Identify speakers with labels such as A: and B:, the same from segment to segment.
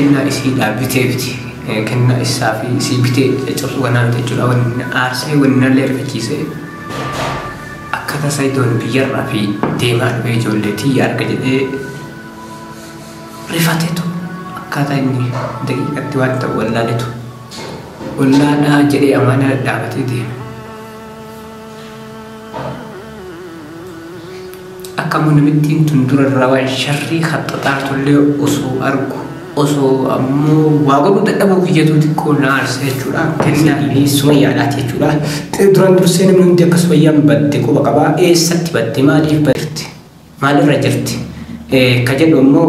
A: Kennaa isiidhaa bitee miti. Kennaa isaa fi isii bitee caccabsuu kanaa miti jechuudha. Wanni aarsee wanni nallee rifachiisee akkaataa Sa'idoon biyyarraa fi deemaa dhufee ijoollee tiyya arga jedhee rifateetu akkaataa inni daqiiqatti waan ta'u wallaaletu wallaadhaa jedhee amaanaa dhaabatee deeme. Akka ammoo namittiin tun durarraa waan sharrii haxxaxaartullee osoo argu osoo ammoo waa godhuu dadhabuu kiyyatu xiqqoo na aarse jechuudha. Kennaa fi Sumayyaadhaati jechuudha. Duraan dursee namni hundi akka Sumayyaan badde quba qabaa. Eessatti badde, maaliif badde, maalirra jirti ka jedhu ammoo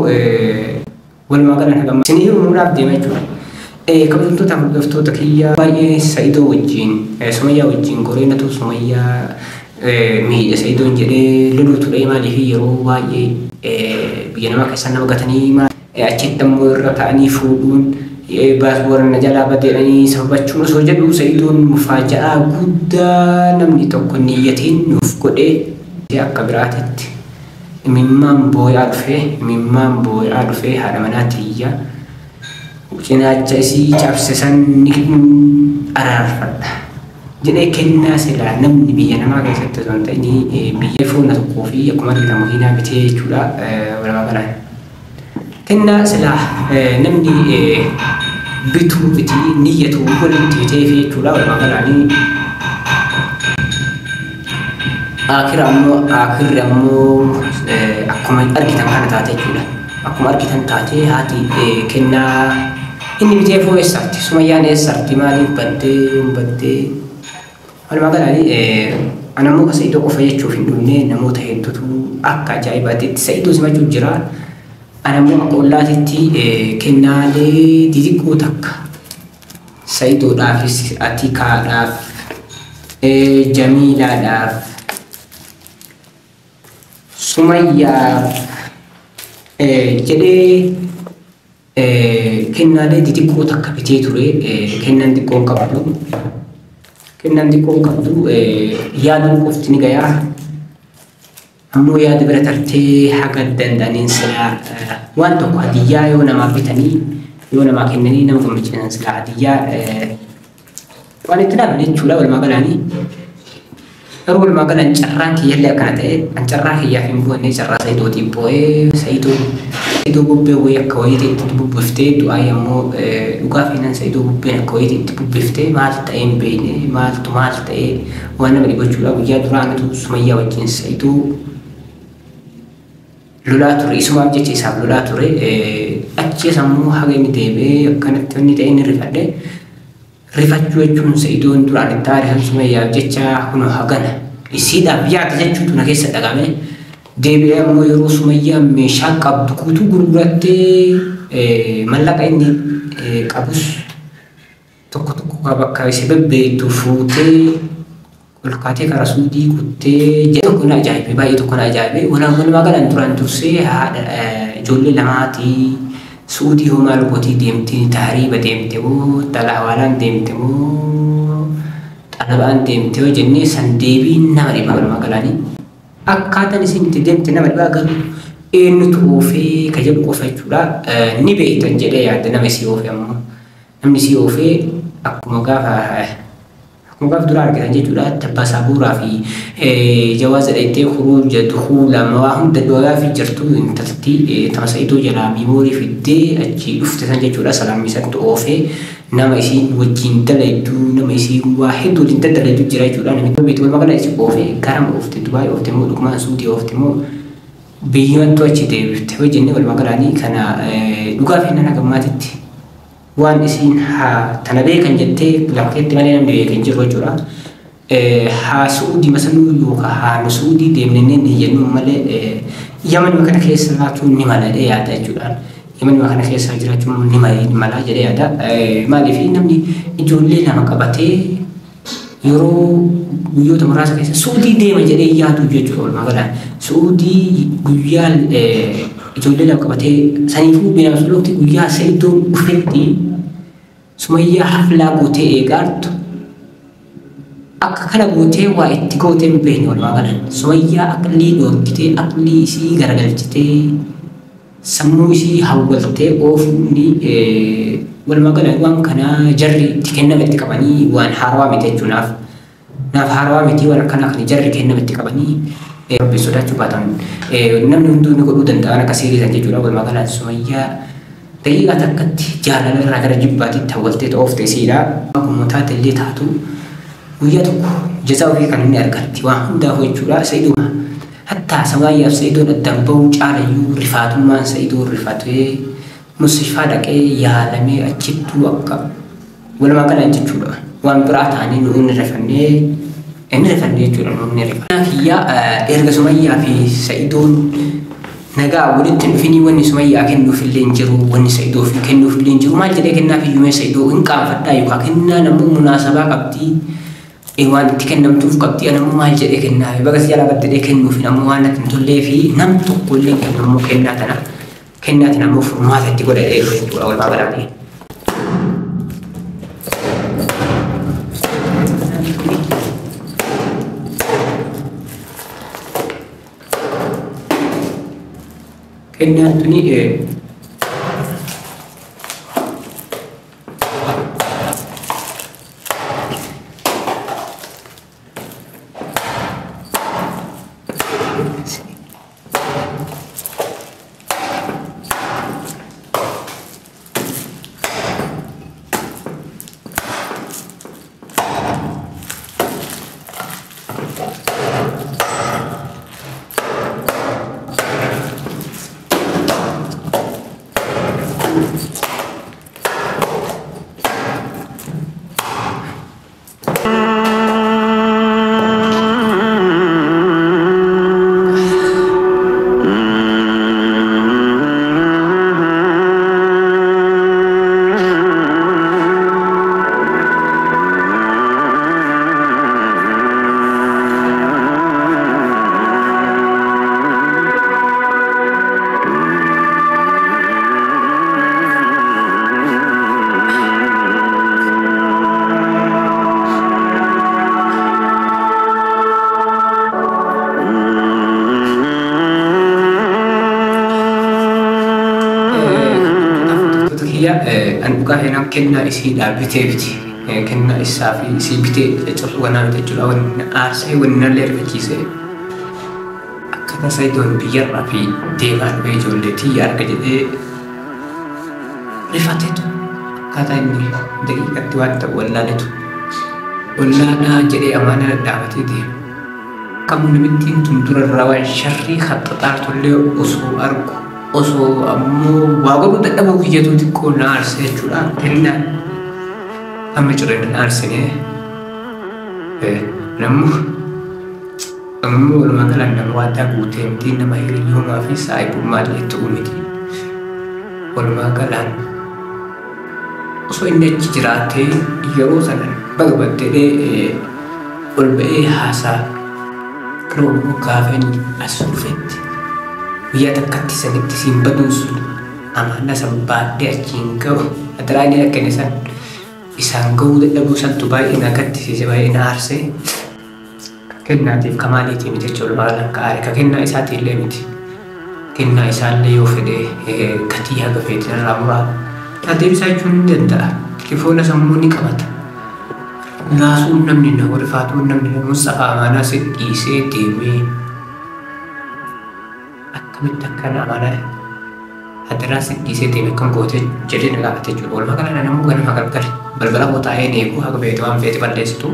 A: walumaa galan hagam isin himuudhaaf deema jechuudha. Kabajamtoota hordoftoota kiyyaa, baay'ee Sa'idoo wajjin, Sumayyaa wajjin goreenatu Sumayyaa miidhe Sa'idoon jedhee loluu ture. Maaliif yeroo baay'ee biyya namaa keessa nama gatanii achitti ammoo irra ta'anii fuudhuun baasboora na jalaa badeedhanii sababachuun osoo jedhu, Sa'idoon mufaaja'aa guddaa namni tokko niyyatiin nuuf godhee akka biraatitti imimmaan boo'aa dhufee, imimmaan boo'aa dhufee, haadha manaa tiyya cinaacha isii cabse san ni araarfadha jedhee kennaa silaa namni biyya namaa keessatti osoo hin ta'in biyya foona tokkoo fi akkuma argitan makiinaa bitee jechuudha. Walumaa galaan kennaa silaa namni bituu miti niyyatu walitti bitee fi jechuudha. Walumaa galaanii akira ammoo, akirri ammoo akkuma argitan kana taate jechuudha. Akkuma argitan taate. Haati kennaa inni bitee foo eessaatti, Sumayyaan eessaatti, maaliif baddee, yoom baddee? Walumaa galaanii ana ammoo ka Sa'idoo qofa jechuuf hin dhufne. Namoota hedduutu akka ajaa'ibaatti Sa'idoo simachuu jira. Ana ammoo akka ollaatitti kennaalee xixiqqoo takka Sa'idoodhaafis, Atikaadhaaf, Jamiilaadhaaf, Sumayyaaf jedhee kennaalee xixiqqoo takka bitee ture. Kennaan xiqqoon qabdu, kennaan xiqqoon qabdu yaaduun qofti ni gayaa. Ammoo yaada bira tartee haga danda'aniin silaa waan tokko hadiyyaa yoo namaa bitanii, yoo namaa kennanii nama gammachiisan, silaa hadiyyaa waan itti dhaaban jechuudha. Walumaa galaanii garuu walumaa galaan carraan kiyyallee akkana ta'e. An carraa kiyyaaf hin bu'anne, carraa Sa'idootiif bu'ee. Sa'idoo bubbee wayii akka wayiitti itti bubbiftee du'aa ammoo dhugaa feenan Sa'idoo bubbeen akka wayiitti itti bubbiftee maal ta'ee hin beekne, maaltu maal ta'ee waan nama dhibachuudha. Guyyaa duraanitu Sumayyaa wajjin Sa'idoo lolaa ture, isumaaf jecha isaaf lolaa ture. Achi sammuu haga inni deebi'ee akkanatti inni ta'e inni rifadhe. Rifachuu jechuun Sa'idoon duraan itti aarisan Sumayyaaf jecha kunoo hagana isiidhaaf yaada jechuutu na keessa dhagame. Deebi'ee ammoo yeroo Sumayyaan meeshaa qabdu guutuu gurgurattee, mallaqa inni qabus tokko tokko bakka isa bebbeektu fuutee ol kaatee karaa Suudii kuttee jedhe, tokko na ajaa'ibe, baay'ee tokko na ajaa'ibe. Walumaa galaan duraan dursee haadha ijoollee lamaatii Suudii hoo maal gootii deemtee, taariiba deemte moo xala hawaalaan deemte moo xalabaan deemte yoo jennee san deebiin nama dhiba. Walumaa galaanii akkaataan isin itti deemte nama dhibaa, garuu eenyutu oofee ka jedhu qofa jechuudha. Ni beektan jedhee yaadda nama isii oofee. Ammoo namni isii oofee akkuma gaafa dura argitan jechuudha. Tabbaasaa fi jawaaza dheettee kuruuja dukuula waa hunda dhoyaa fi jirtu intalti tama Sa'idoo jalaa miimoorii fiddee achi dhufte san jechuudha. Salaamni isatti oofee nama isiin wajjin dalaydu, nama isiin waa hedduu waliin daddalaydu jira jechuudha. Namni beektu walumaa gala isii oofee garam oofte, Dubaay oofte moo dhugumaan Suudii oofte moo biyyumatti achi deebifte hojjennee? Walumaa galaanii kana dhugaa fi nana gammaatitti waan isiin haa tana beekan jettee lafa keetti malee namni beekan jiru jechuudha. Haa Suudii masanuu yookaan haa nu Suudii deemnee ni jennu malee Yamanuma kana keessa jiraachuun ni mala jedhee yaada jechuudha. Yamanuma kana keessa jiraachuun ni mala jedhee yaada. Maaliif namni ijoollee lama qabatee yeroo guyyoota muraasa keessa Suudii deema jedhee yaadu jechuudha walumaa galaan. Suudii guyyaa ijoollee lama qabatee saniifuu bineensolootti guyyaa Sa'idoon dhufetti Sumayyaa haflaa gootee eegaartu akka kana gootee waa itti gootee hin beekne walumaa galan. Sumayyaa aqlii dhoorkitee, aqlii isii garagalchitee. Sammuu isii hawwaltee oofuun walumaa gala waan kana jarri itti kenname itti qabanii waan haarawaa miti jechuunaaf. Naaf haarawaa miti waan akkanaa kan jarri kenname itti qabanii Rabbi sodaachuu baatan namni hunduu ni godhuu danda'an akka seeriisan jechuudha. Walumaa galaan Sumayyaa daqiiqaa takkatti jaalala irraa gara jibbaatitti hawwaltee oofte isiidha. Akkuma taate illee taatu guyyaa tokko jazaa ofii kan inni argatti waan hundaafuu jechuudha. Sa'iduma hattaa Sumayyaaf Sa'idoon addaan bahuu caalayyuu rifaatummaan Sa'idoon rifatee Mustashfaa dhaqee yaalamee achittuu akka walumaa galaan jechuudha. Waan biraa ta'anii nuun rifannee inni rifannee jechuudha nuun rifanne. Kiyyaa erga Sumayyaa fi Sa'idoon nagaa walitti hin dhufinii wanni Sumayyaa kennuuf illee hin jiru wanni Sa'idoof kennuuf illee hin jiru maal jedhee kennaaf iyyuu mee Sa'idoo hin qaanfadhaa yookaan kennaan ammoo munaasabaa qabdii waan itti kennamtuuf qabdii an ammoo maal jedhee kennaaf baga si jalaa baddedhee kennuuf ammoo waan natti hin tollee fi nam tokko illee kennu ammoo kennaa tana kennaa tana ammoo furmaata itti godhadhee dhufe jechuudha walumaa galatti. Kennaan tuni An dhugaa seenaan kennaa isiidhaa bitee biti. Kennaa isaa fi isii bitee caccabsuu kanaa miti jechuudha. Wanni aarsee wanni nallee rifachiisee akkaataa Sa'idoon biyyarraa fi deemaa dhufee ijoollee tiyya arga jedhee rifateetu akkaataa inni daqiiqatti waan ta'u wallaaletu wallaanaa jedhee amaanaa dhaabatee deema. Kamuu namittiin tun durarraa waan sharrii haxaxaartullee osoo argu osoo ammoo waa godhuu dadhabuu kiyyatu xiqqoo na aarse jechuudha. Kennaan amma cireen na aarsine nammu ammoo walumaa galaan nama waadaa guutee miti nama hiriyyummaa fi saayibummaa illee ta'uu miti. Walumaa galaan osoo inni achi jiraatee yeroo sana baga baddee ol ba'ee haasaa garuu ammoo gaafa inni as dhufetti guyyaa takkatti sanitti siin baduun sun amaana san baadhee achiin gahu adaraa inni akka inni san isaan gahuu dadhabuu santu baay'ee na gaddisiise baay'ee na aarse. Kennaatiif kamaaliitii miti jechuudha walumaa galaan ka aare ka kennaa isaatii illee miti. Kennaa isaallee yoo fedhe gatii haga feetiin irraa muraa naa deebisaa jechuun ni danda'a. Telefoona sammuu ni qabata. Naasuun namni na rifaatuun namni na Mustafaa amaanaa si dhiisee deemee akkamitti akkana amaanaa adaraa si dhiisee deeme akkam goote jedhee na gaafate jechuudha. Walumaa galaan namuu ganama galgale balbala koo taa'ee eegu haga feete waan feete balleessitu.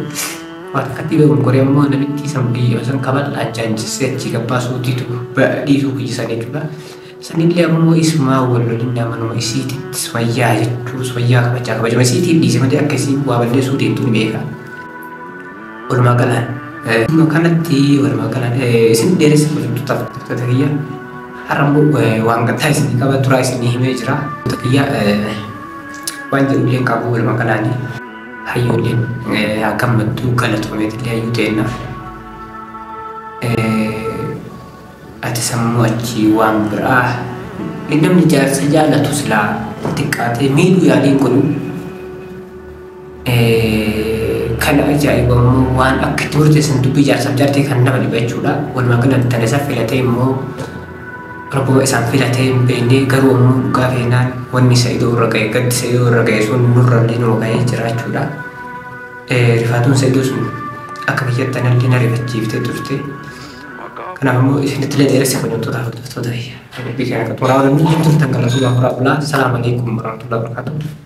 A: Waan akkatti beekuun koree ammoo namitti san biyya san kabal'aa jaanjissee achii gabbaasuu dhiisuu kiyyisan jechuudha. Sanillee ammoo isumaa wal lolinna manuma isiititti Sumayyaa jechuu Sumayyaa kabajaa kabajama isiitiif dhiise malee akka isiin waa balleessuu deemtu ni beeka. Walumaa galaan kanatti walumaa galaan isin dheeressa hojjettoota kiyya har'a immoo waan gaddaa isinii qaba turaa isinii himee jira. Kiyya waan jedhu illee qabu walumaa galaanii hayyooleen haa gammaddu galatoomeetillee hayyuu ta'enna. Ati sammuu achii waan biraa namni jaarsa jaalatu silaa xiqqaatee miidhuu yaaliin godhu kana ajaa'iba immoo waan akka itti murteessan dubbii jaarsaaf jaartii kan nama dhiba jechuudha. Walumaa galatti tana isa filatee immoo Rabbuma isaan filatee hin beekne, garuu ammoo dhugaa feenaan wanni Sa'idoo irra ga'e, gaddi Sa'idoo irra ga'e sun nurrallee numa ga'ee jira jechuudha. Rifaatuun Sa'idoo sun akka biyyatti anallee na rifachiiftee turte. Kanaaf immoo isinitti illee dheeresse kabajamtoota hordoftoota kiyya. Dubbii kana akka xumuraa waliin turtan galatoomaa, horaa bulaa. Salaamu alaikum warahmatullahi wabarakatuh.